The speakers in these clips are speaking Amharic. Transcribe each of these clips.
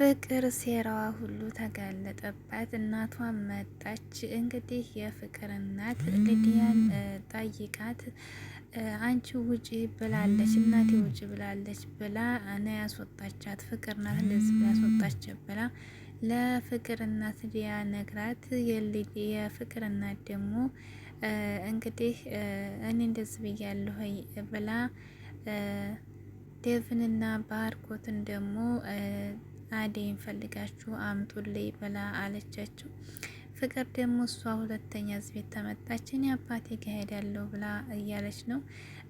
ፍቅር ሴራዋ ሁሉ ተጋለጠባት። እናቷ መጣች። እንግዲህ የፍቅር እናት ልዲያን ጠይቃት አንቺ ውጪ ብላለች፣ እናቴ ውጪ ብላለች ብላ ነው ያስወጣቻት። ፍቅር ናት እንደዚህ ብላ ያስወጣች ብላ ለፍቅር እናት ሊያ ነግራት፣ የፍቅር እናት ደግሞ እንግዲህ እኔ እንደዚህ ብያለሁ ብላ ዴቭንና ባርኮትን ደግሞ አደይን ፈልጋችሁ አምጡልኝ ብላ አለቻቸው። ፍቅር ደግሞ እሷ ሁለተኛ እዚህ ቤት ተመጣች እኔ አባቴ ጋር ሄዳለሁ ብላ እያለች ነው።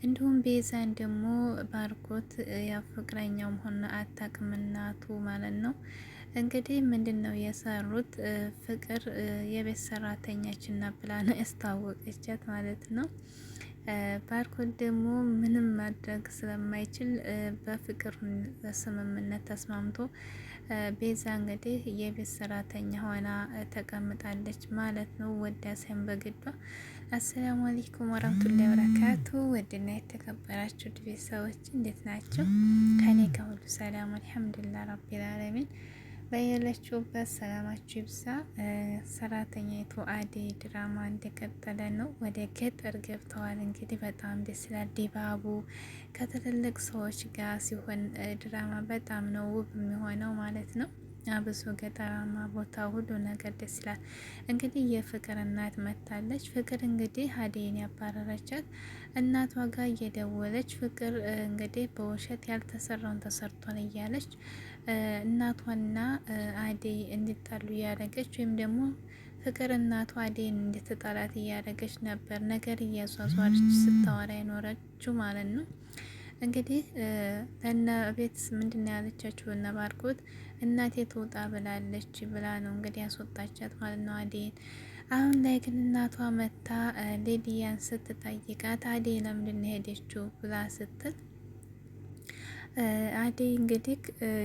እንዲሁም ቤዛን ደግሞ ባርኮት ያው ፍቅረኛው መሆኑን አታውቅም እናቱ ማለት ነው። እንግዲህ ምንድን ነው የሰሩት? ፍቅር የቤት ሰራተኛችን ናት ብላ ነው ያስተዋወቀቻት ማለት ነው። ባርኮት ደግሞ ምንም ማድረግ ስለማይችል በፍቅር ስምምነት ተስማምቶ ቤዛ እንግዲህ የቤት ሰራተኛ ሆና ተቀምጣለች ማለት ነው። ወዳ ሳይሆን በግዷ። አሰላሙ አለይኩም ወራህመቱላሂ ወበረካቱ። ወድና የተከበራችሁ ቤተሰቦች እንዴት ናቸው? ከኔ ከሁሉ ሰላም አልሐምዱሊላህ ረቢል ዓለሚን። በየለችሁበት ሰላማችሁ ይብዛ። ሰራተኛይቱ አደይ ድራማ እንደቀጠለ ነው። ወደ ገጠር ገብተዋል። እንግዲህ በጣም ደስ ይላል። ድባቡ ከትልልቅ ሰዎች ጋር ሲሆን ድራማ በጣም ነው ውብ የሚሆነው ማለት ነው። አብሶ ገጠራማ ቦታ ሁሉ ነገር ደስ ይላል። እንግዲህ የፍቅር እናት መታለች። ፍቅር እንግዲህ አደይን ያባረረቻት እናቷ ጋር እየደወለች ፍቅር እንግዲህ በውሸት ያልተሰራውን ተሰርቷል እያለች እናቷና አደይ እንዲጣሉ እያደረገች ወይም ደግሞ ፍቅር እናቷ አደይን እንድትጠላት እያደረገች ነበር። ነገር እያዟዟረች ስታወራ የኖረችው ማለት ነው። እንግዲህ እነ ቤት ምንድን ነው ያለቻችሁ? እነ ባርኮት እናቴ ትውጣ ብላለች ብላ ነው እንግዲህ ያስወጣቻት ማለት ነው አደይን። አሁን ላይ ግን እናቷ መታ ሌዲያን ስትጠይቃት አደይ ለምንድን ነው ሄደችው ብላ ስትል አደይ እንግዲህ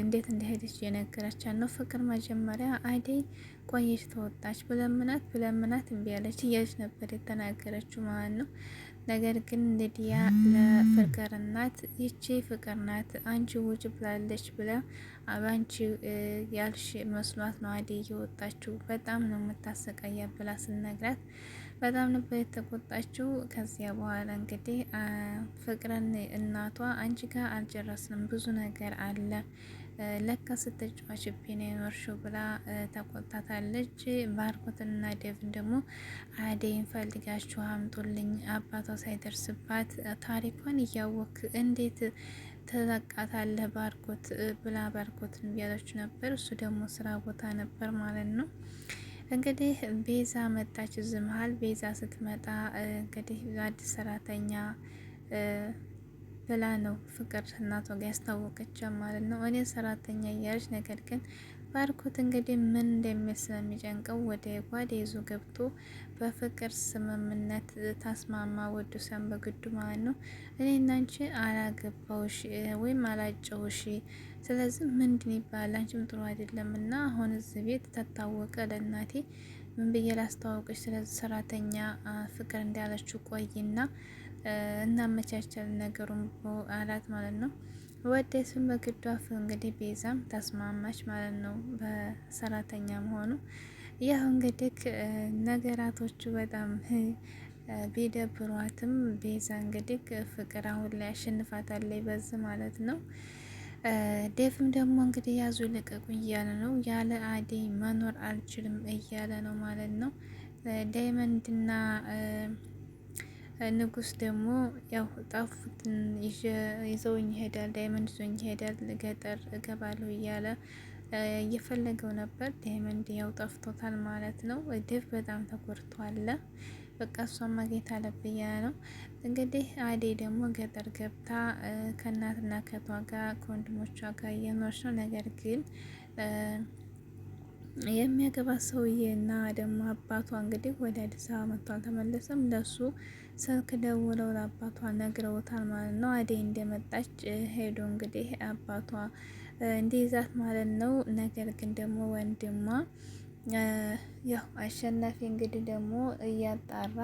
እንዴት እንደሄደች እየነገረቻት ነው። ፍቅር መጀመሪያ አደይ ቆየች ተወጣች ብለምናት ብለምናት እምቢ አለች እያለች ነበር የተናገረችው ማለት ነው። ነገር ግን ሊዲያ ለፍቅር እናት ይቺ ፍቅር ናት አንቺ ውጭ ብላለች ብላ አባንቺ ያልሽ መስሏት ነው አደይ እየወጣችው በጣም ነው የምታሰቃያ ብላ ስነግራት በጣም ነበር የተቆጣችው። ከዚያ በኋላ እንግዲህ ፍቅርን እናቷ አንቺ ጋር አልጨረስንም ብዙ ነገር አለ ለካ ስትጫወችብኝ ነው የኖርሽው ብላ ተቆጣታለች። ባርኮትና ዴቭን ደግሞ አደይን ፈልጋችሁ አምጡልኝ አባቷ ሳይደርስባት ታሪኳን እያወክ እንዴት ትለቃታለህ ባርኮት ብላ ባርኮትን እያለች ነበር። እሱ ደግሞ ስራ ቦታ ነበር ማለት ነው። እንግዲህ ቤዛ መጣች። እዚህ መሀል ቤዛ ስትመጣ እንግዲህ አዲስ ሰራተኛ ብላ ነው ፍቅር እናቷ ጋር ያስታወቀች ማለት ነው። እኔ ሰራተኛ እያለች ነገር ግን ባርኮት እንግዲህ ምን እንደሚል ስለሚጨንቀው ወደ ጓዳ ይዞ ገብቶ በፍቅር ስምምነት ታስማማ ወዶ ሳይሆን በግዱ ማለት ነው። እኔ እናንቺ አላገባውሽ ወይም አላጨውሽ፣ ስለዚህ ምንድን ይባላል? አንቺም ጥሩ አይደለም እና አሁን እዚህ ቤት ተታወቀ ለእናቴ ምን ብዬ ላስተዋውቅሽ? ስለዚህ ሰራተኛ ፍቅር እንዳለችው ቆይና እናመቻቸል ነገሩን አላት ማለት ነው። ወደ ስም በግዷ እንግዲህ ቤዛም ተስማማች ማለት ነው በሰራተኛ መሆኑ። ያው እንግዲህ ነገራቶቹ በጣም ቢደብሯትም ቤዛ እንግዲህ ፍቅር አሁን ላይ አሸንፋታለች በዚህ ማለት ነው። ዴቭም ደግሞ እንግዲህ ያዙ ልቀቁኝ እያለ ነው። ያለ አደይ መኖር አልችልም እያለ ነው ማለት ነው። ዳይመንድና ንጉስ ደግሞ ያው ጣፉትን ይዘውኝ ይሄዳል፣ ዳይመንድ ይዞኝ ይሄዳል፣ ገጠር እገባለሁ እያለ እየፈለገው ነበር። ዳይመንድ ያው ጠፍቶታል ማለት ነው። ዴቭ በጣም ተጎድቷል። በቃ እሷን ማግኘት አለብኝ እያለ ነው እንግዲህ። አደይ ደግሞ ገጠር ገብታ ከእናትና ከቷ ጋር ከወንድሞቿ ጋር እየኖረች ነው። ነገር ግን የሚያገባ ሰውዬ እና ደግሞ አባቷ እንግዲህ ወደ አዲስ አበባ መጥቶ አልተመለሰም። ለሱ ስልክ ደውለው ለአባቷ ነግረውታል ማለት ነው። አደይ እንደመጣች ሄዶ እንግዲህ አባቷ እንዲይዛት ማለት ነው። ነገር ግን ደግሞ ወንድሟ ያው አሸናፊ እንግዲህ ደግሞ እያጣራ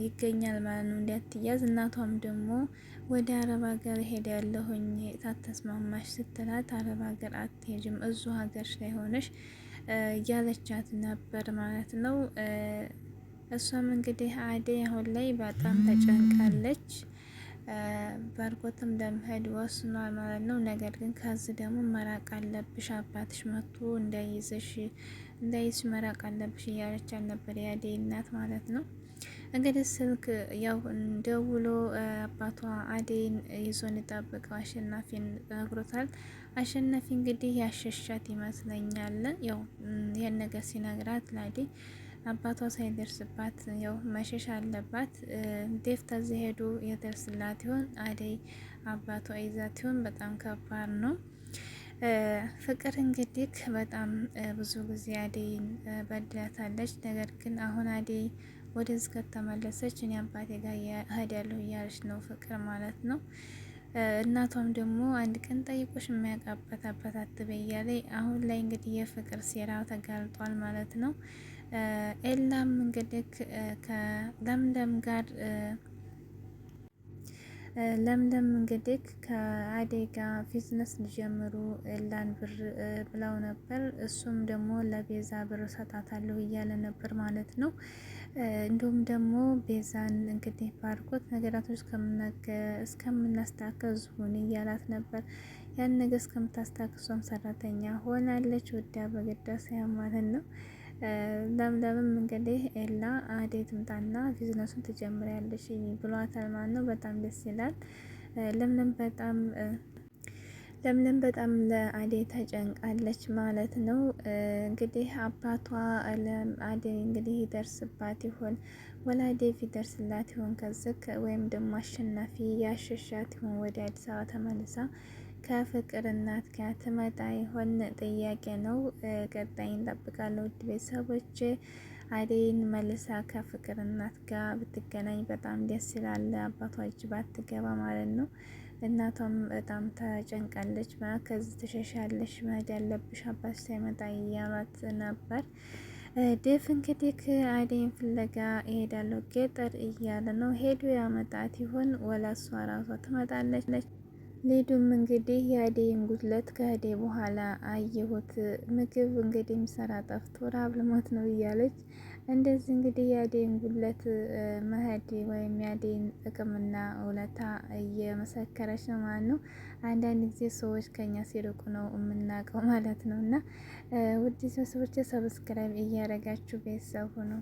ይገኛል ማለት ነው እንዳትያዝ። እናቷም ደግሞ ወደ አረብ ሀገር ሄዳለሁኝ ታተስማማሽ ስትላት አረብ ሀገር አትሄጅም እዙ ሀገርሽ ላይ ሆነሽ እያለቻት ነበር ማለት ነው። እሷም እንግዲህ አደይ አሁን ላይ በጣም ተጨንቃለች። ባርኮትም ለመሄድ ወስኗል ማለት ነው። ነገር ግን ከዚህ ደግሞ መራቅ አለብሽ፣ አባትሽ መጥቶ እንዳይዝሽ እንዳይዝሽ መራቅ አለብሽ እያለቻት ነበር የአደይ እናት ማለት ነው። እንግዲህ ስልክ ያው ደውሎ አባቷ አደይን ይዞ እንዲጠብቀው አሸናፊን ነግሮታል። አሸናፊ እንግዲህ ያሸሻት ይመስለኛል። ያው ይህን ነገር ሲነግራት ለአደይ አባቷ ሳይደርስባት ያው መሸሽ አለባት። ዴፍ ተዚህ ሄዱ የደርስላት ይሆን? አደይ አባቷ ይዛት ይሆን? በጣም ከባድ ነው። ፍቅር እንግዲህ በጣም ብዙ ጊዜ አደይን በድላታለች። ነገር ግን አሁን አደይ ወደዚህ ከተመለሰች እኔ አባቴ ጋር እሄዳለሁ እያለች ነው ፍቅር ማለት ነው። እናቷም ደግሞ አንድ ቀን ጠይቆሽ የሚያውቃበት አባት አትበይ እያለ አሁን ላይ እንግዲህ የፍቅር ሴራ ተጋልጧል ማለት ነው። ኤላም እንግዲህ ከለምለም ጋር ለምለም እንግዲህ ከአደይ ጋር ቢዝነስ ሊጀምሩ ኤላን ብር ብለው ነበር። እሱም ደግሞ ለቤዛ ብር ሰጣታለሁ እያለ ነበር ማለት ነው። እንዲሁም ደግሞ ቤዛን እንግዲህ ባርኮት ነገራቶች እስከምናስተካከል ዝሁን እያላት ነበር። ያን ነገር እስከምታስተካክል እሷም ሰራተኛ ሆናለች። ወዳ በግዳ ሳይሆን ማለት ነው። ለምለምም እንግዲህ ኤላ አደይ ትምጣና ቢዝነሱን ትጀምሪያለሽ ብሏታል ማለት ነው። በጣም ደስ ይላል። ለምለም በጣም ለምለም በጣም ለአደይ ተጨንቃለች ማለት ነው። እንግዲህ አባቷ አደይ እንግዲህ ይደርስባት ይሆን ወላ ዴቭ ይደርስላት ይሆን ከዚህ ወይም ደግሞ አሸናፊ ያሸሻት ይሆን ወደ አዲስ አበባ ተመልሳ ከፍቅር እናት ጋር ትመጣ ይሆን ጥያቄ ነው። ቀጣይ እንጠብቃለን። ውድ ቤተሰቦች አደይን መልሳ ከፍቅር እናት ጋር ብትገናኝ በጣም ደስ ይላል። አባቷ እጅ ባትገባ ማለት ነው። እናቷም በጣም ተጨንቃለች። ከዚህ ትሸሻለሽ፣ መሄድ ያለብሽ አባት ሳይመጣ እያሏት ነበር። ዴቭ እንግዲህ አደይን ፍለጋ እሄዳለሁ ገጠር እያለ ነው። ሄዶ ያመጣት ይሆን ወላ እሷ ራሷ ትመጣለች? ሊዱም እንግዲህ የአደይን ጉድለት ከሄደ በኋላ አየሁት። ምግብ እንግዲህ የሚሰራ ጠፍቶ ረሀብ ልሞት ነው እያለች እንደዚህ እንግዲህ የአደይን ጉድለት መሄድ ወይም የአደይን ጥቅምና እውነታ እየመሰከረች ነው ማለት ነው። አንዳንድ ጊዜ ሰዎች ከኛ ሲርቁ ነው የምናውቀው ማለት ነው። እና ውድ ሰዎች subscribe እያደረጋችሁ ቤተሰብ ሁኑ።